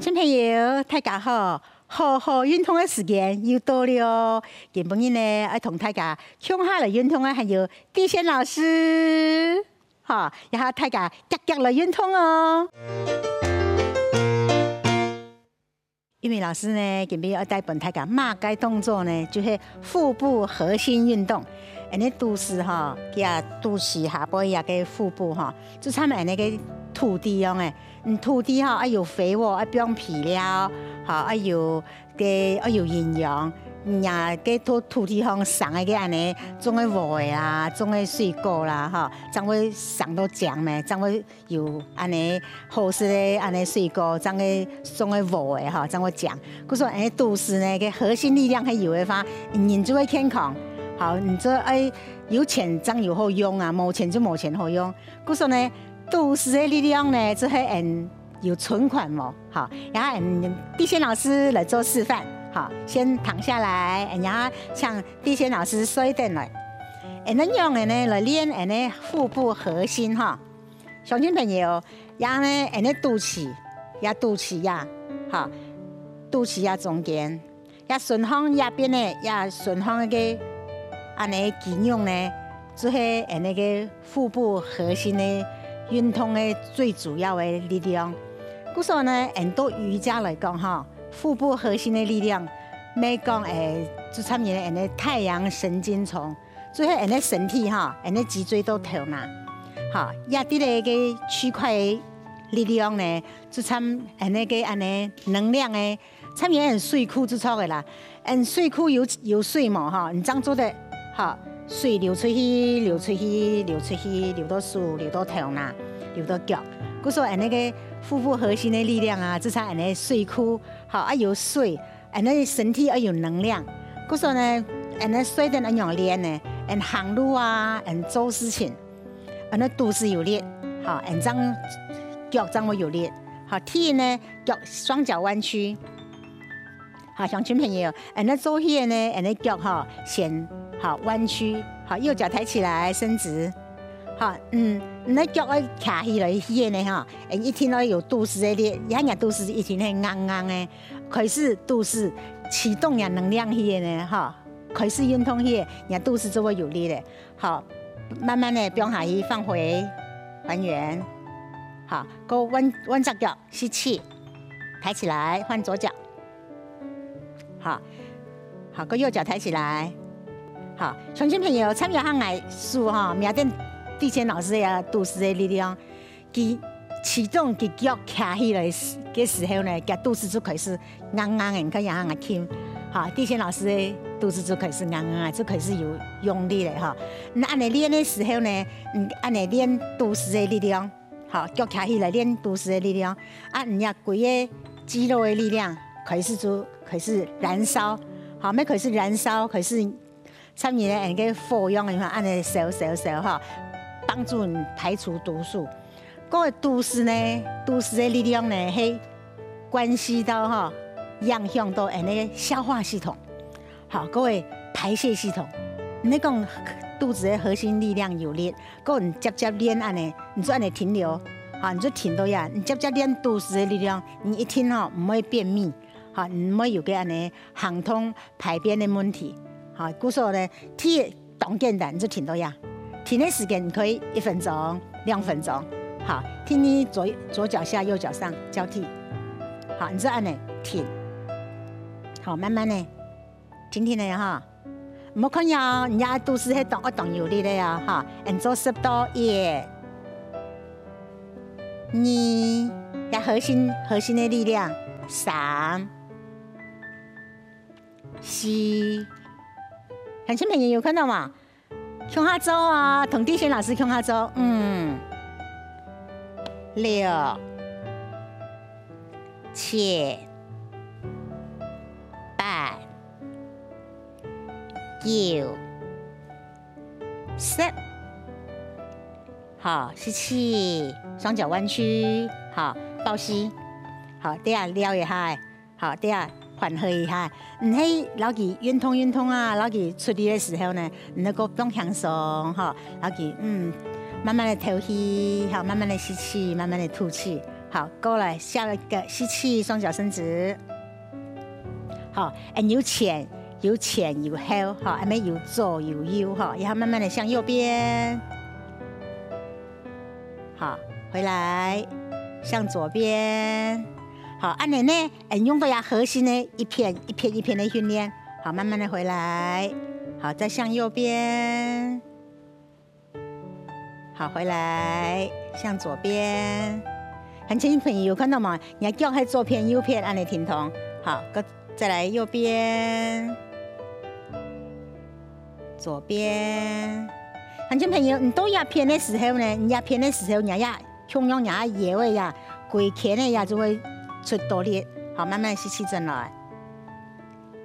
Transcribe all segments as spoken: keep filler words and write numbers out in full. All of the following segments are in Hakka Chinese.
小朋友，大家好！好好運動个時間又到了哦！今晡日呢，愛同大家共下來運動个還有地仙老師，好，也大家遽遽來運動哦！玉美老師呢，今晡日愛帶分大家麼个動作呢？就係腹部核心運動。恁呢肚屎吼，佢肚臍下背這个腹部吼，就像恁呢个土地樣誒。 嗯，土地吼，愛有肥沃，愛放肥料，吼，愛有个，愛有營養。嗯啊，該土，土地項生个該恁呢，種个禾仔啦，種个水果啦，吼，正會生到靚咩，正會有恁呢好食个恁呢水果，正會種个禾仔吼，正會靚。故所恁呢肚屎呢，个核心力量係有个話，人就會健康。好，你就愛有錢正有好用啊，無錢就無錢好用。故所呢， 肚屎个力量呢，就係恁有存款無？好，然後嗯，地仙老師來做示範。好，先躺下來，然後請地仙老師睡等來。恁呢樣仔呢，來練恁呢腹部核心哈。鄉親朋友，這呢，恁呢肚臍，這肚臍呀，哈，肚臍呀中間， 這脣項這片个，這脣項个恁呢肌肉呢，就係恁呢个腹部核心个運動个最主要个力量。故所呢，恁對瑜伽來講吼，腹部核心个力量，乜講誒，就參與恁呢太陽神經叢，就係恁呢身體吼，恁呢脊椎到頭那，吼，這滴个个區塊个力量呢，就參恁呢个恁呢能量个 參與恁水庫就著个啦。恁水庫有，有水無吼，你正做得，吼，水流出去，流出去，流出去，流到手，流到頭那，流到腳。故所恁呢个腹部核心个力量啊，就像恁呢水庫，吼，愛有水，恁呢身體愛有能量。故所呢，恁呢睡等愛仰練呢？恁行路啊，恁做事情，恁呢肚屎有力，吼，恁正腳正會有力。好，第一呢，腳，雙腳彎曲。 好，鄉親朋友，恁呢做起來呢，恁呢腳吼，先，好，彎曲，好，右腳抬起來，伸直。好，嗯，你个腳愛徛起來起來呢吼，恁一定愛有肚屎个力，這下肚屎一定係硬硬个，開始肚屎啟動若能量起來呢，吼，開始運動起來，若肚屎就會有力了。好，慢慢的放下去，放回，還原。好，過換，換隻腳，吸氣，抬起來，換左腳。 好，好，个右腳抬起來。好，鄉親朋友，參與下𠊎手吼，摸等地仙老師个肚屎个力量，佢啟動佢腳徛起來个時候呢，佢肚屎就開始硬硬个，你看下𠊎輕，好，地仙老師个肚屎就開始硬硬个，就開始有用力了吼。那恁呢練个時候呢，嗯，恁呢練肚屎个力量。 好，腳徛起來練肚屎个力量，啊，你這歸个肌肉个力量開始就開始燃燒，好，乜開始燃燒，開始參與呢，恁个火樣个，恁呢燒燒燒吼，幫助你排除毒素。該个肚屎呢，肚屎个力量呢，係關係到吼，影響到恁个消化系統。 好，各位，排泄系統，你講肚屎个核心力量有力，過你接接練恁呢，你就恁呢停留，好，你就停到呀，你接接練肚屎个力量，你一定吼毋會便秘，好，你毋會有个恁呢行動排便个問題，好，故所呢，第一當簡單，你就停到呀，停个時間你可以一分鐘、兩分鐘，好，停你左左腳下、右腳上交替，好，你就恁呢停，好，慢慢的。 輕輕个哈，毋好看呀，人家肚屎係當，愛當有力个呀，哈，恁做十到一，二，這核心，核心个力量，三，四，鄉親朋友有看到無？ 共下做啊，同地仙老師共下做。五、六、七、八、九、十。好，吸氣，雙腳彎曲，好，抱膝。好，等下撩一下。 好，等下緩和一下。毋係摎佢運動運動啊，摎佢出力个時候呢，你愛過放輕鬆，吼，摎佢，嗯，慢慢的敨氣，吼，慢慢的吸氣，慢慢的吐氣。好，過來下一個吸氣，雙腳伸直。好，嗯，有前有前有後，好，恁樣有左有右，好，然後慢慢的向右邊。好，回來，向左邊。好，恁樣呢，嗯，用到這核心呢，一片一片一片的訓練。好，慢慢的回來。好，再向右邊。 好，回來，向左邊。鄉親朋友有看到無？若腳係左片、右片，恁樣停動。好，再來右邊，左邊。鄉親朋友，你到這片个時候呢，你這片个時候，若這共樣若腰仔呀，歸圈仔呀，就會出到力。好，慢慢吸氣轉來。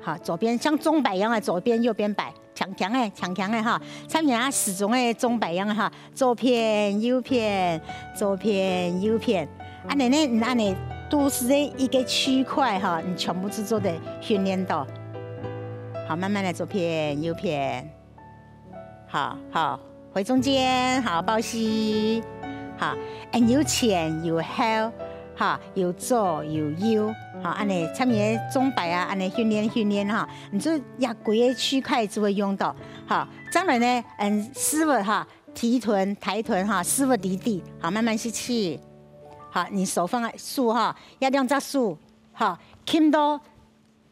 好，左邊像鐘擺一樣个，左邊右邊擺。 輕輕仔，輕輕仔哈，參與啊時鐘个鐘擺樣哈，左片右片，左片右片，恁樣呢，你恁樣肚屎个一個區塊哈，你全部就做得訓練到。好，慢慢來左片右片，好好，回中間，好，抱膝，好，嗯，有前有後，哈，有左有右，好，恁樣參與鐘擺啊，恁樣訓練訓練哈。 你就這歸個區塊就會用到。好，再來呢，嗯，屎朏哈，提臀、抬臀哈，屎朏離地，好，慢慢吸氣。好，你手放在手哈，這兩隻手，好，撳到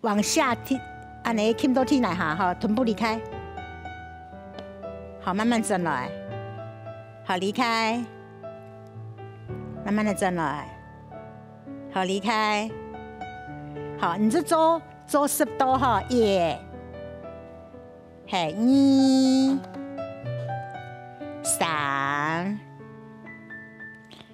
往下踢，恁樣撳到地泥下哈，臀部離開。好，慢慢轉來，好，離開，慢慢的轉來，好，離開。好，你就做 做十到吼，一，係二，三，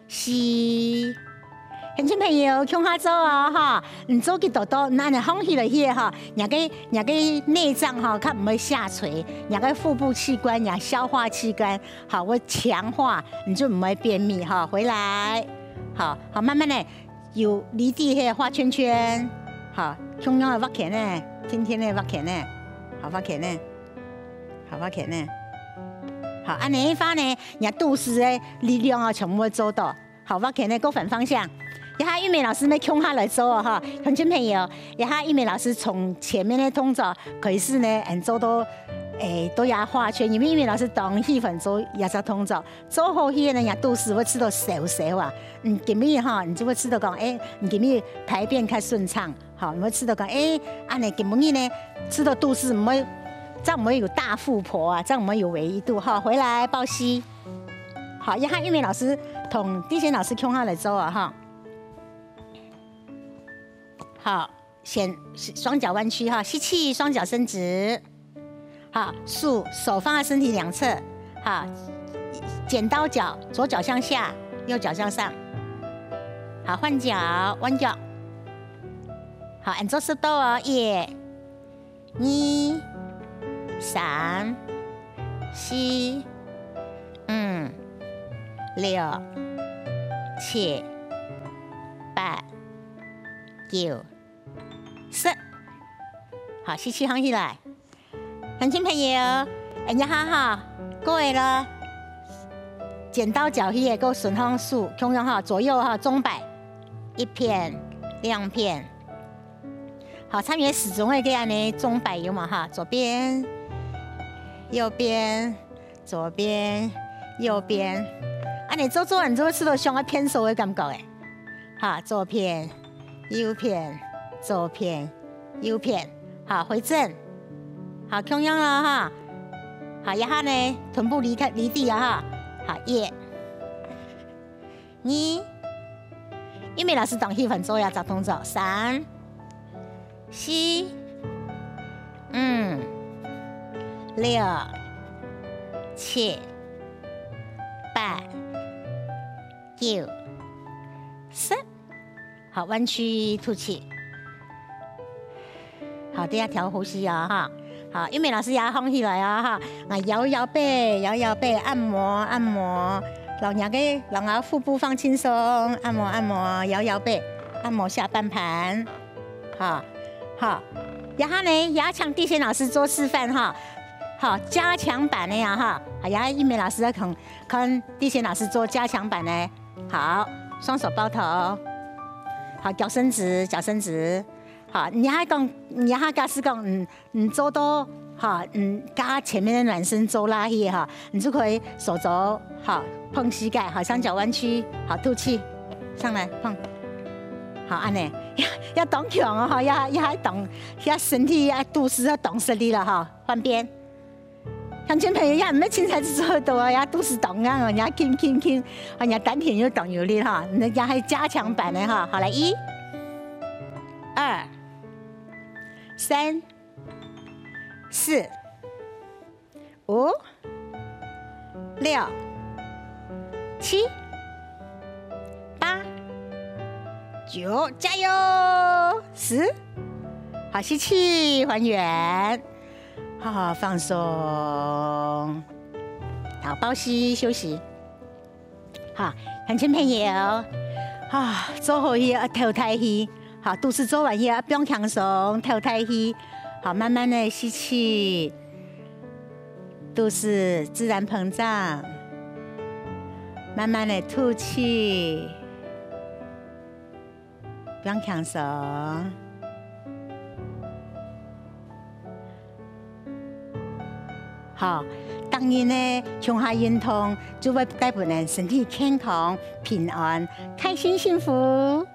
四。鄉親朋友，共下做哦，吼，你做幾多到，恁樣䟘起來去吼，若个若个內臟吼，較毋會下垂，若个腹部器官、若消化器官，好，會強化，你就毋會便秘吼。回來，好，好，慢慢的。 有離地个畫圈圈，好，共樣个畫圈仔，天天个畫圈仔，好畫圈仔，好畫圈仔，好，恁樣个話呢，若肚屎个力量啊，全部會做到。好畫圈仔，過反方向。這下玉美老師乜共下來做哦，哈，鄉親朋友，這下玉美老師從前面个動作開始呢，嗯，做到，誒，到這畫圈，因為玉美老師當喜歡做這隻動作。 做好去呢，若肚屎會試著燒燒啊。嗯，今晡日吼，你就會試著講，誒，你今晡日排便較順暢，吼，你會試著講，誒，恁樣今晡日呢，試著肚屎毋會，正毋會有大腹婆啊，正毋會有維一肚，吼，回來抱膝。好，這下玉美老師同地仙老師共下來做啊，吼。好。 先雙腳彎曲哈，吸氣，雙腳伸直。好，手，手放在身體兩側，好，剪刀腳，左腳向下，右腳向上。好，換腳，彎腳。好，恁樣做十到哦，一，二，三，四，五，六，七，八，九， 十。好，吸氣䟘起來。鄉親朋友，哎，這下哈，過來了。剪刀腳去个，過順向手，共樣哈，左右哈，鐘擺，一片、兩片。好，參與時鐘个，恁樣鐘擺有無哈？左邊、右邊、 左邊、右邊。恁樣做做，你就會試著像愛變手个感覺誒。哈，左片、右片、左片、右片。好，回正。好，共樣囉哈。好，這下呢，臀部離開，離地啊哈。好，一。 二，玉美老師當喜歡做這隻動作。三、四、五、六、七、八、九、十。好，彎曲吐氣。 好，等下調呼吸啊，哈。好，玉美老師也䟘起來啊，哈。啊，搖搖背，搖搖背，按摩，按摩，讓那個，讓啊腹部放輕鬆，按摩，按摩，搖搖背，按摩下半盤。好，好，然後呢，也請地仙老師做示範哈。好，加強版的呀，哈。好，然後玉美老師再看，看地仙老師做加強版的。好，雙手抱頭，好，腳伸直，腳伸直。好，你還講，你還假使講，嗯，你做到，好，嗯，跟前面的男生做拉去哈，你就可以手肘，好，碰膝蓋，好，雙腳彎曲，好，吐氣，上來碰。好，恁呢，要，要當強哦，哈，要，要還當，要身體，要肚屎要當實力了哈，換邊。 鄉親朋友，也毋係凊彩做得到啊，也肚屎當硬哦，也輕輕輕，啊，也丹田又當有力哈，那也係加強版的哈。好，來，一、二、三、四、五、六、七、八、九，加油！十，好，吸氣，還原。 好好放鬆。好，抱膝休息。好，鄉親朋友，啊，做好以後愛敨大氣。好，肚屎做完以後愛放輕鬆，敨大氣。好，慢慢的吸氣，肚屎自然膨脹，慢慢的吐氣。 放輕鬆。好，逐日呢，共下運動，就會帶分人身體健康、平安、開心、幸福。